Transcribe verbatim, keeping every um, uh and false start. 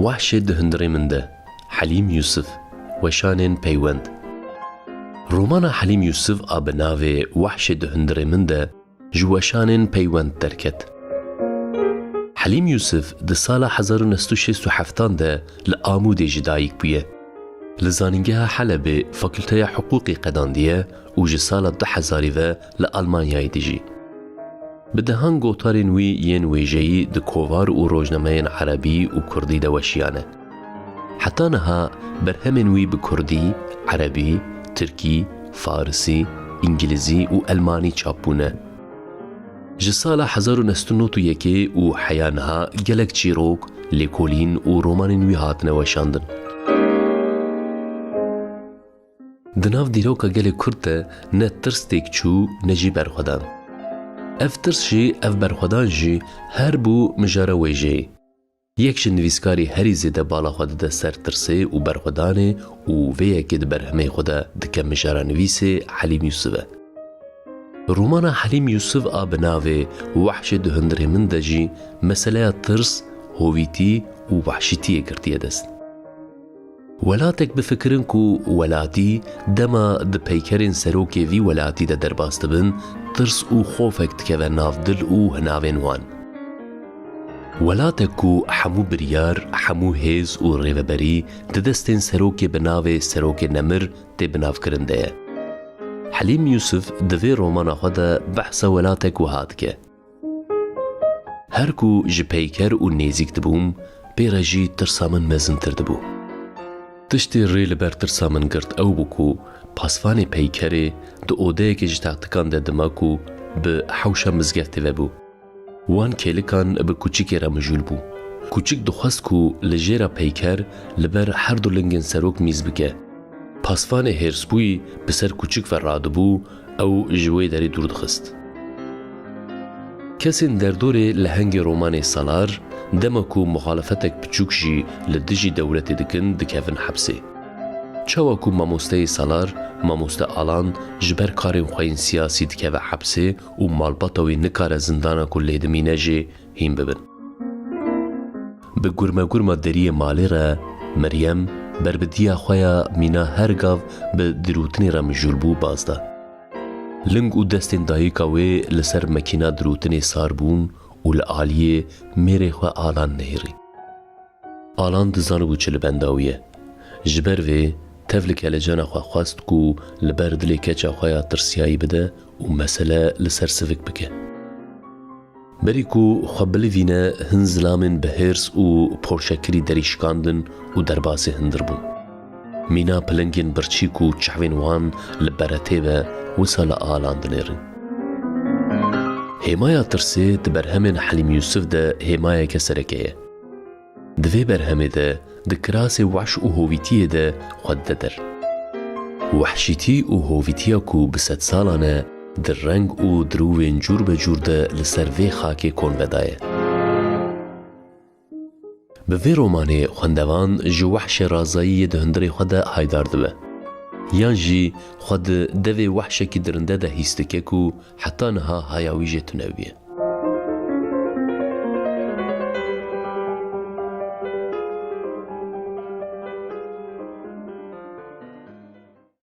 Wehşê di hundirê min de, Helîm Yûsif, Weşanên Peywend. Romana Helîm Yûsif a bi navê Wehşê di hundirê min de ji Weşanên Peywend derket. Helîm Yûsif di sala hezar û neh sed û şêst û heftan de li Amûdê ji dayik bûye. Li Zanîngeha Helebê Fakulteya Hiqûqê qedandiye û ji sala du hezarî ve li Almanyayê dijî. Bi dehan gotarên wî yên wêjeyî di kovar û rojnameyên erebî û kurdî de weşiyane. Heta niha berhemên wî bi kurdî, erebî, tirkî, farisî, îngilizî û elmanî çap bûne. Ji sala hezar û neh sed û nod û yekê û heya niha gelek çîrok, lêkolîn û romanên wî hatine weşandin. Di nav dîroka gelê Kurd de ne tirs têk çû, ne jî berxwedan. Ev tirs jî, ev berxwedan jî her bû mijara wêjeyê. Yek ji nivîskarî herî zêde bala xwe dide ser tirsê û berxwedanê û vê yekê di berhemê xwe de dike mijara nivîsê Helîm Yûsif e. Romana Helîm Yûsif a bi navê Wehşê di hundirê min de jî meseleya tirs, hovîtî û wehşîtiyê girtiye dest. Welatek bifikirin ku welatî dema di peykerên serokê vî welatî de derbas dibin, tirs û xofek dikeve nav dil û hinavên wan. Welatek ku hemû biryar, hemû hêz û rêveberî di destên serokê bi navê Serokê Nemir tê binavkirin de ye. Helîm Yûsif di vê romana xwe de behsa welatek wiha dike. Her ku ji peyker û nêzîk dibûm, pê re jî tirsa min mezintir dibû. Tiştê rê li ber tirsa min girt ew bû ku pasvanê peykerê di odeyekê ji taxtikan de dima ku bi hewşa mizgeftê ve bû. Wan kêlikan bi kuçikê re mijûl bû. Kuçik dixwest ku li jêra peyker li ber her du lingên serok mîz bike. Pasvanê hêrsbûyî bi ser kuçik ve radibû, ew ji wê derê dûr dixist. Kesên derdorê lehengê romanê Salar, dema ku muxalefetek piçûk jî li dijî dewletê dikin, dikevin hepsê. Çawa ku mamosteyê Salar, mamoste Alan, ji ber karên xwe yên siyasî dikeve hepsê û malbata wî nikare zindana ku lê dimîne jê hîn bibin. Bi gurme gurma deriyê malê re Meryem, berbidiya xwe ya mîna her gav bi dirûtinê re mijûl bû, baz da. Ling û destên dayika wê li ser mekîna dirûtinê sar bûn û li aliyê mêrê xwe Alan nihêrî. Alan dizanibû çi li benda wî ye. Ji ber vê tev li kelecana xwe xwest ku li ber dilê keça xwe ya tirsiyayî bide û mesele li ser sivik bike. Berî ku xwe bilivîne, hin zilamên bi hêrs û porşekirî derî şikandin û derbasê hundir bûn. Mîna pilingên birçî ku çavên wan li beretê be, wisa li Alan dinêrin. Hêmaya tirsê di berhemên Helîm Yûsif de hêmayeke sereke ye. Di vê berhemê de di kirasê wehş û hovîtiyê de xwe dide der. Wehşîtî û hovîtiya ku bi sedsalan e, di reng û dirûvên cûr be cûr de li ser vê xakê konve daye. Bi vê romanê xwendevan ji wehşê razayî yê di hundirê xwe de haydar dibe. Yan jî xwe di devê wehşekî dirinde de hîs dike ku heta niha haya wî jê tune bûye.